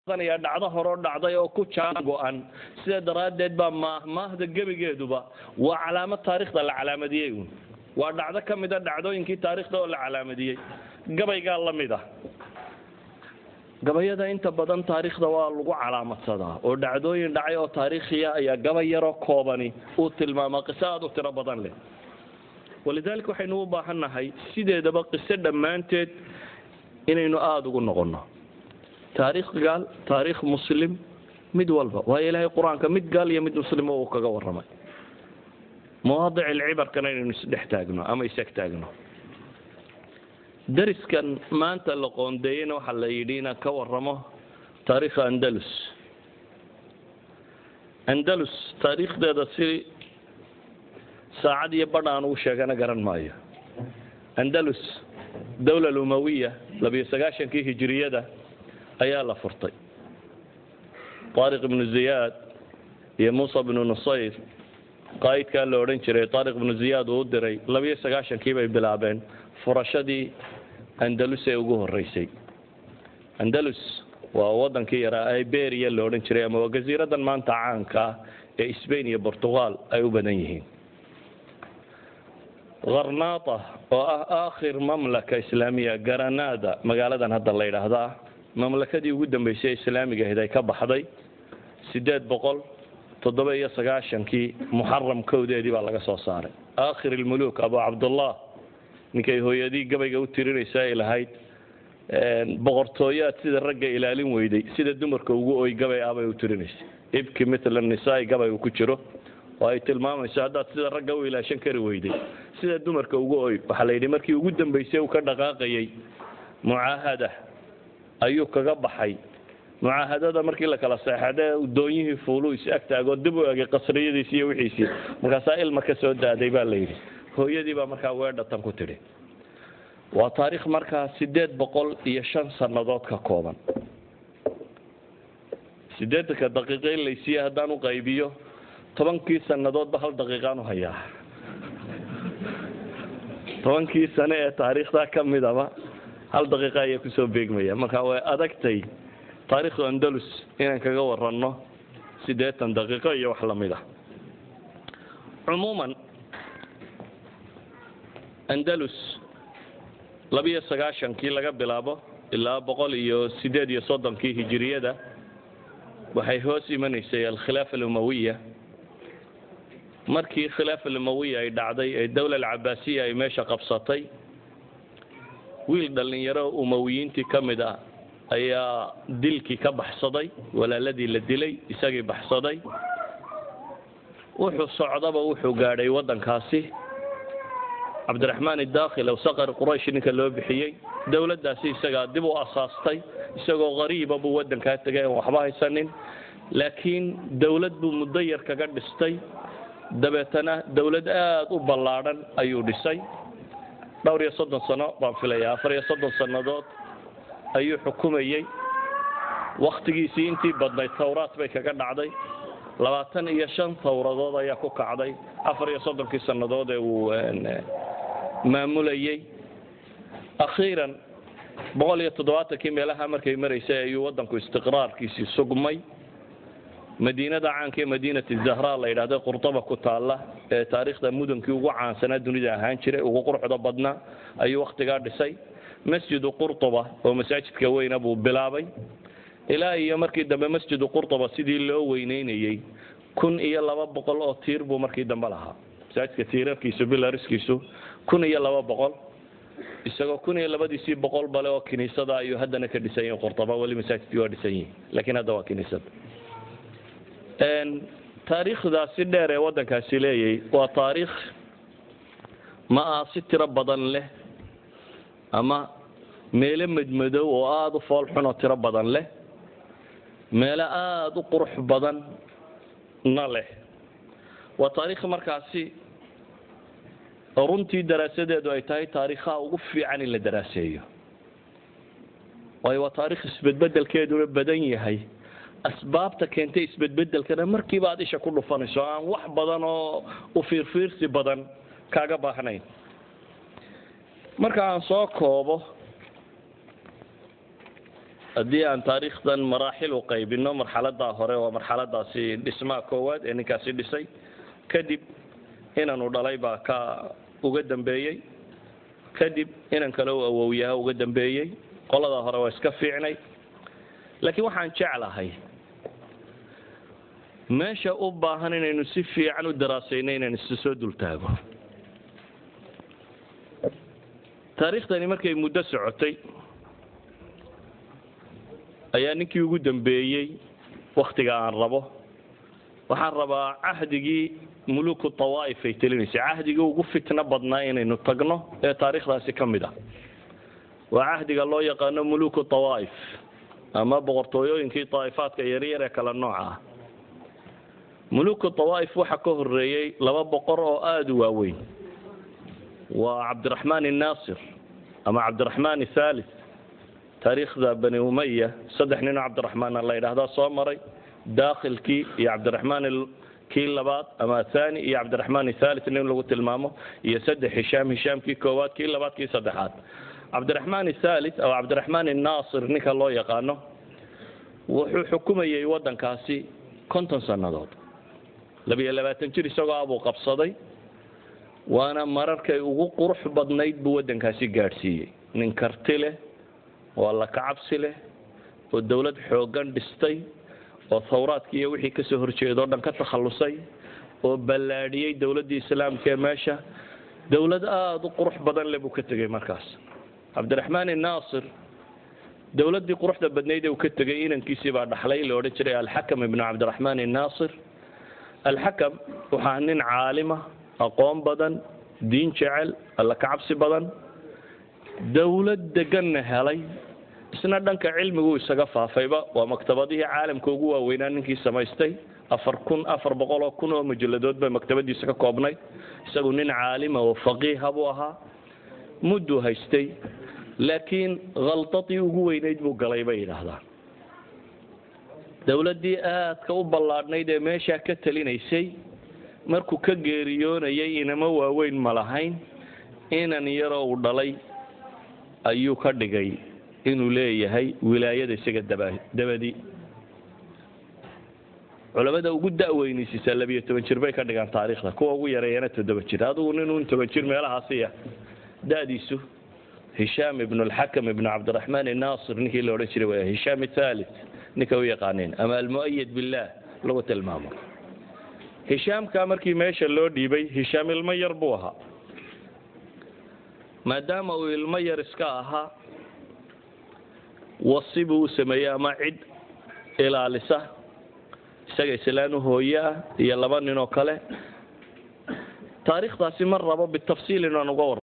Qaadanaya dhacdo horoo dhacday oo ku jaan go'an. Sida daraaddeed baa maahmaahda gebigeeduba waa calaamad taarikhda la calaamadiyey uun, waa dhacdo ka mida dhacdooyinkii taarikhda oo la calaamadiyey. Gabaygaa la mid ah. Gabayada inta badan taariikhda waa lagu calaamadsadaa, oo dhacdooyin dhacay oo taariikhiya ayaa gabay yaroo koobani uu tilmaamaa, qiso aad u tiro badan leh. Walidaalika waxaynu u baahannahay sideedaba qiso dhammaanteed inaynu aada ugu noqonno, taariikh gaal, taariikh muslim, mid walba, waayo Ilaahay Qur-aanka mid gaal iyo mid muslima uu kaga warramay. Mawaadic alcibarkana inaynu isdhex taagno ama isag taagno. Dariskan maanta la qoondeeyeyna waxaa la yidhi inaan ka warramo taariikha Andalus. Andalus taariikhdeeda si saacad iyo badh aan ugu sheegana garan maayo. Andalus, dawla alumawiya, 92-kii hijiriyada ayaa la furtay. Taariq ibnu Ziyaad iyo Muusa bnu Nusayr, qaa'idkaa la odhan jiray Taariq ibnu Ziyaad uu u diray, 92-kii bay bilaabeen furashadii Andalus ee ugu horreysay. Andalus waa waddankii yaraa Iberia la odhan jiray, ama waa jasiiradan maanta caanka ah ee Spain iyo Portugal ay u badan yihiin. Gharnaata oo ah aakhir mamlaka islaamiya, Granada magaaladan hadda la yidhaahdaa, mamlakadii ugu dambeysay islaamiga ahayd ay ka baxday 897-kii Muxaram 1-deedii baa laga soo saaray. Aakhir ilmuluk Abu Cabdullah, ninkay hooyadii gabayga u tirinaysa ay lahayd "Boqortooyaad sida ragga ilaalin weyday, sida dumarka ugu oy", gabay ah bay u tirinaysay, "Ibki mithla nisaai", gabay uu ku jiro oo ay tilmaamayso haddaad sida ragga u ilaashan kari weyday, sida dumarka ugu oy. Waxaa la yidhi markii ugu dambeysay uu ka dhaqaaqayay mucaahada ayuu kaga baxay. Mucaahadada markii la kala seexade, doonyihii fuuluu is agtaagoo dib u egay qasriyadiisi iyo wixiisii, markaasaa ilma ka soo daaday baa la yidhi. Hooyadii baa markaa weedhatan ku tidhi. Waa taariikh markaa 805 sannadood ka kooban. 80-ka daqiiqo in laysiiye haddaan u qaybiyo, 10-kii sannadoodba hal daqiiqaan u hayaa. 10-kii sane ee taariikhdaa ka midaba hal daqiiqa ayaa kusoo beegmaya. Marka way adagtay taariikhda Andalus inaan kaga waranno 80 daqiiqo iyo wax lamid ah. Cumuuman Andalus 92-kii laga bilaabo ilaa 138-kii hijiriyada waxay hoos imanaysay alkhilaafa alumawiya. Markii khilaafa alumawiya ay dhacday ee dowla alcabaasiya ay meesha qabsatay, wiil dhallinyaro umawiyiintii ka mid ah ayaa dilkii ka baxsaday. Walaaladii la dilay, isagii baxsaday. Wuxuu socdaba wuxuu gaadhay waddankaasi. Cabdiraxmaan Idaakhil aw Saqar Quraysh ninka loo bixiyey, dowladdaasi isagaa dib u asaastay. Isagoo qariiba buu waddankaa tegay aan waxba haysanin, laakiin dowlad buu muddo yar kaga dhistay. Dabeetana dowlad aada u ballaadhan ayuu dhisay. Dhowr iyo soddon sano baan filayaa, 34 sannadood ayuu xukumayey. Wakhtigiisii intii badnayd tawraat bay kaga dhacday. 25 tawradood ayaa ku kacday 34-kii sannadood ee uu maamulayey. Akhiiran 170-kii meelaha markay maraysay ayuu waddanku istiqraarkiisii sugmay. Madiinada caanka ee Madiinat Zahra la yidhahdo, Qurtaba ku taalla, ee taariikhda mudankii ugu caansanaa dunida ahaan jiray, ugu quruxda badnaa, ayuu wakhtigaa dhisay. Masjidu Qurtuba oo masaajidka weyna buu bilaabay. Ilaa iyo markii dambe Masjidu Qurtuba sidii loo weyneynayey, 1200 oo tiir buu markii dambe lahaa masaajidka, tiirarkiisu, pillarskiisu 1200. Isagoo kun iyo labadiisii boqol bale oo kiniisada ayuu haddana ka dhisan yahin Qurtaba. Weli masaajidkii waa dhisan yihin, laakiin hadda waa kiniisada. Taariikhdaasi dheer ee waddankaasi leeyay waa taariikh ma'aasi tiro badan leh ama meelo madmadow oo aada u fool xun oo tiro badan leh, meelo aada u qurux badanna leh. Waa taariikh markaasi runtii daraasadeedu ay tahay taariikhaha ugu fiican in la daraaseeyo, waayo waa taarikh isbedbedelkeeduna badan yahay, asbaabta keentay isbedbedelkana markiiba aad isha ku dhufanayso, aan wax badan oo u fiirfiirsi badan kaaga baahnayn. Marka aan soo koobo. Haddii aan taariikhdan maraaxil u qaybinno, marxaladaa hore waa marxaladaasi dhismaha koowaad ee ninkaasi dhisay. Kadib inanu dhalay baa ka uga dambeeyey, kadib inan kale u awowyaha uga dambeeyey. Qoladaa hore waa iska fiicnay, laakiin waxaan jeclahay meesha u baahan inaynu si fiican u daraasayno inaan isu soo dultaago. Taariikhdani markay muddo socotay ayaa ninkii ugu dambeeyey wakhtiga aan rabo, waxaan rabaa cahdigii muluku tawaa'if ay telinaysay, cahdigii ugu fitno badnaa inaynu tagno ee taariikhdaasi ka mid ah. Waa cahdiga loo yaqaano muluku tawaa'if ama boqortooyooyinkii daa'ifaadka yaryar ee kala nooca ah. Muluku tawaa'if waxaa ka horreeyey laba boqor oo aada u waaweyn, waa Cabdiraxmaan innaasir ama Cabdiraxmaan athalith. Taariikhda Bani Umaya saddex ninoo Cabdiraxmaanna la yidhaahdaa soo maray, daakhilkii iyo Cabdiraxmaan kii labaad ama athani iyo Cabdiraxmaan athalith nin lagu tilmaamo, iyo saddex Hishaam, Hishaamkii koowaad, kii labaad, kii saddexaad. Cabdiraxmaan athalith ama Cabdiraxmaan innaasir ninka loo yaqaano wuxuu xukumayay waddankaasi 50 sannadood. 22 jir isagoo abuu qabsaday, waana mararkay ugu qurux badnayd buu waddankaasi gaadhsiiyey. Nin karti leh oo alla kacabsi leh oo dowlad xooggan dhistay oo thawraadkii iyo wixii kasoo horjeeda o dhan ka takhallusay oo ballaadhiyey dowladdii islaamka ee meesha, dowlad aada u qurux badan leh buu ka tegey. Markaas Cabdiraxmaan innaasir dowladdii quruxda badnayd ee uu ka tegey inankiisii baa dhaxlay, la odhan jiray Alxakam ibnu Cabdiraxmaan innaasir. Alxakam waxaa nin caalima, aqoon badan, diin jecel, alla kacabsi badan, dowlad deganna helay. Isna dhanka cilmigu isaga faafayba, waa maktabadihii caalamka ugu waaweynaa ninkii samaystay. 4400,000 oo mujalladood bay maktabadiisa ka koobnayd. Isagu nin caalima oo faqiiha buu ahaa, mudduu haystay, laakiin khaldadii ugu weynayd buu galay bay yidhaahdaan. Dowladdii aadka u ballaadhnayd ee meeshaa ka talinaysay markuu ka geeriyoonayay inamo waaweyn ma lahayn, inan yaroo uu dhalay ayuu ka dhigay inuu leeyahay wilaayada isaga dabadi. Culamada ugu da'weynaysiisaa 12 jir bay ka dhigaan taariikhda, kuwa ugu yareeyana 7 jir. Adigu nin uun 10 jir meelahaasiya da'diisu. Hishaam ibnu Alxakam ibnu Cabdiraxmaan innaasir ninkii la odhan jiray waa Hishaam athalith ninka u yaqaaneen ama Almu'ayad billaah lagu tilmaamo. Hishaamka markii meesha loo dhiibay, Hishaam ilmo yar buu ahaa. Maadaama uu ilmo yar iska ahaa, wasi buu u sameeyey ama cid ilaalisa isaga, islaan u hooye ah iyo laba nin oo kale. Taariikhdaasi ma rabo bitafsiil inaan uga warramo.